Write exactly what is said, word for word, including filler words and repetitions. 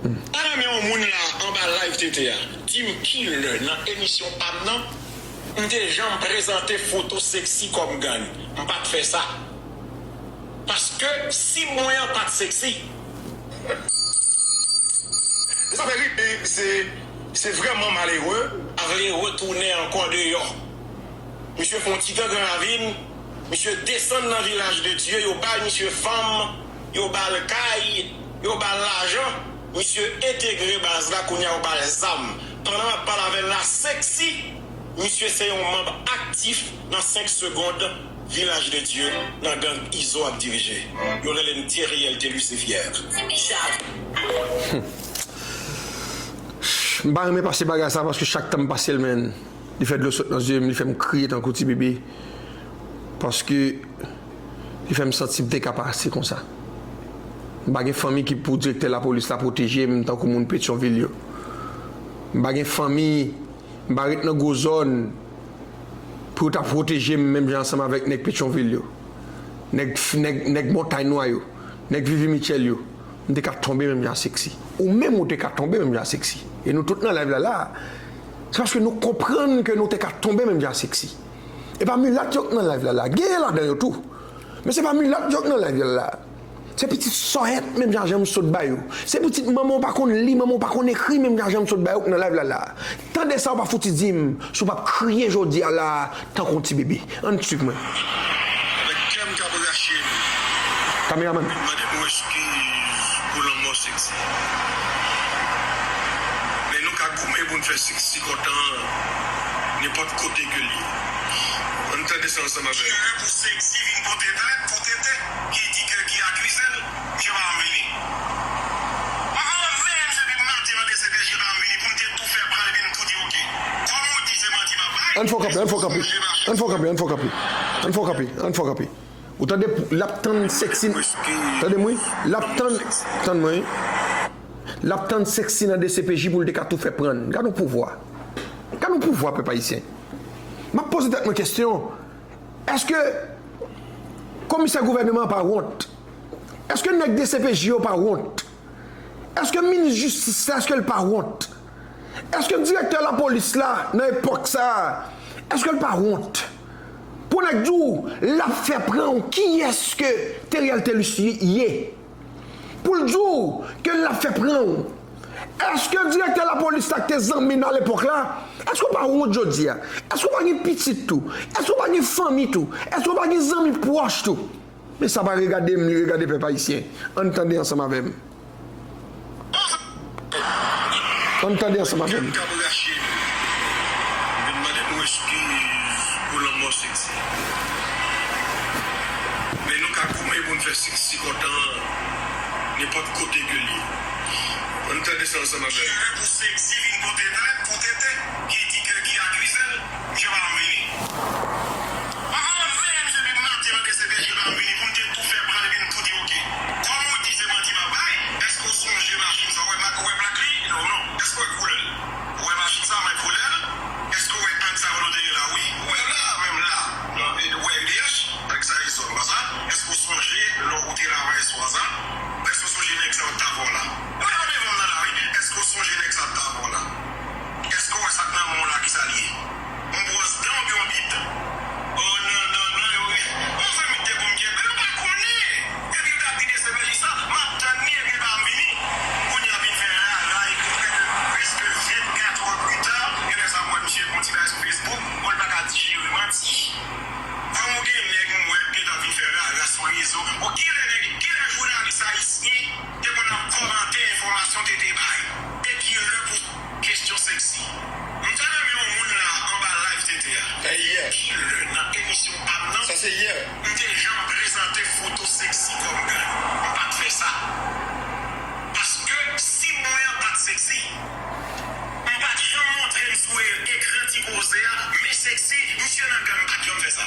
Pa renmen yon moun la anba live T T a. Di m kilè nan emisyon pa m nan m te janm prezante foto seksi kòm gang. M pa t fè sa. Paske sib mwen an pa t seksi. Sa fè ri, e, se, se vrèman malere. A vle retounen ankò deyò. Misye fè yon ti tan Gran Ravin, misye desann nan Vilaj de Dye, yo bay misye fanm, yo ba l kay, yo ba l lajan, misye entegre baz la, kounye a yo ba l zam. Pandan m ap pale avè n la, seksi, misye se yon manm aktif nan senk segonn Vilaj de Dye nan gang Izo ap dirije. Yo rele m Thierry L T Lucifer. M pa renmen pase bagay sa paske chak tan m pase l, men li fè dlo sot nan zye m, li fè m kriye tankou ti bebe. Paske li fè m santi m te ka pase konsa. M pa gen fanmi ki pou direktè lapolis la pwoteje m tankou moun Petyonvil yo. M pa gen fanmi, m pa ret nan gwo zòn pou yo ta pwoteje m menm jan ansanm avèk nèg Petyonvil yo. Nèg, nèg, nèg Montay Nwa yo. Nèg Vivi Mitchell yo. M te ka tonbe menm jan seksi. Ou menm ou te ka tonbe menm jan seksi. E nou tout nan live la la. Se paske nou konprann ke nou te ka tonbe menm jan seksi. E pa milat yo k nan live la la. Genyen ladan yo tou. Men se pa milat yo k nan live la la. Se pitit sòyèt menm jan jan m sot ba yo. Se pitit manman w pa konn li, manman w pa konn ekri menm jan jan m sot ba yo k nan live la la. Tande sa w pa fouti di m si w p ap kriye jodi a la tankou yon ti bebe. Ann swiv mwen. Avèk kè m k ap rache m. Kameramann. Vin mande nou eskiz pou lanmò seksi. Men nou ka goumen pou n fè seksi kontan nenpòt kote ke l ye. Ann tande sa ansanm avè m. Kilè pou seksi vin pote plent pou Tete ki di ke ki akize l, misye pa janm vini. Pa ka wè m veye misye depi maten nan D C P J pa janm vini pou m te tou fè pran l epi m tou di oke. Kòm ou di se manti m ap bay. Ann fè w kanpe, ann fè w kanpe. Ann fè w kanpe, ann fè w kanpe. Ann fè w kanpe, ann fè w kanpe. Ou tande, l ap tann seksi. Tande m wi. L ap tann, tann mwen wi. L ap tann seksi nan D C P J pou l te ka tou fè pran. Gad yon pouvwa. Gad yon pouvwa, pèp ayisyen. M ap poze tèt mwen kesyon. Èske komisè gouvènman an pa wont? Èske nèg D C P J yo pa wont? Èske minis jistis la, èske l pa wont? Èske direktè lapolis la, nan epòk sa a, èske l pa wont? Pou nèg di w, l ap fè pran w, kiyès ke Theriel Thelus ye? Pou l di w ke l ap fè pran w. Èske direktè lapolis la k te zanmi n alepòk la, èske w pa wont jodi a? Èske w pa gen pitit tou? Èske w pa gen fanmi tou? Èske w pa gen zanmi pwòch tou? Men sa pa regade m, li regade pèp ayisyen. Ann tande ansanm avè m. Ann tande ansanm avè m. Kè m k ap rache m. Vin mande nou eskiz pou lanmò seksi. Men nou ka goumen pou n fè seksi kontan nenpòt kote ke l ye. Ann tande sa ansanm avè m. Kilè pou seksi vin pote plent pou Tete ki di ke ki akize l, misye pa janm vini. Pa ka wè m veye misye depi maten nan D C P J pa janm vini pou m te tou fè pran l epi m tou di oke. Kòm ou di se manti m ap bay, èske w sonje machin sa, ou wè mak, ou wè plak li? Non, non. Èske w wè koulè l? Ou wè machin sa, men koulè l? Èske w wè tank sa kote w te ye la? Wi. Ou wè la, menm la. Nan, e, ou wè E D H? Tank sa e zòn konsa. Èske w sonje lè w te la nan espwa sa? Èske w sonje nèg sa yo t ap wè w la? Ou la devan m nan lari. Èske w sonje nèg sa yo t ap wè w la? Èske w wè sa k nan men w la, kisa l ye? Yon bwòs dan oubyen yon bit? Oh, non, non, non, yo, yon zanmi te pou m kenbe, nou pa konnen. Epi l t ap di D C P J sa, m ap tann li, epi l pa vin vini. Kounye a vin fè rara, epi prèske vennkat è pita, e lè sa m wè misye fè yon ti bagay sou Facebook, bon, l pa ka dijere manti. Kòm ou gen nèg m wè k gentan vin fè rara sou rezo, bon, kilè nèg, kilè jounalis ayisyen te konn ap kòmante enfòmasyon Tete bay? E kilè pou kesyon seksi? M ta renmen yon moun la anba live Tete a. Kilè nan emisyon pa m nan m te janm prezante foto seksi kòm gang? M pa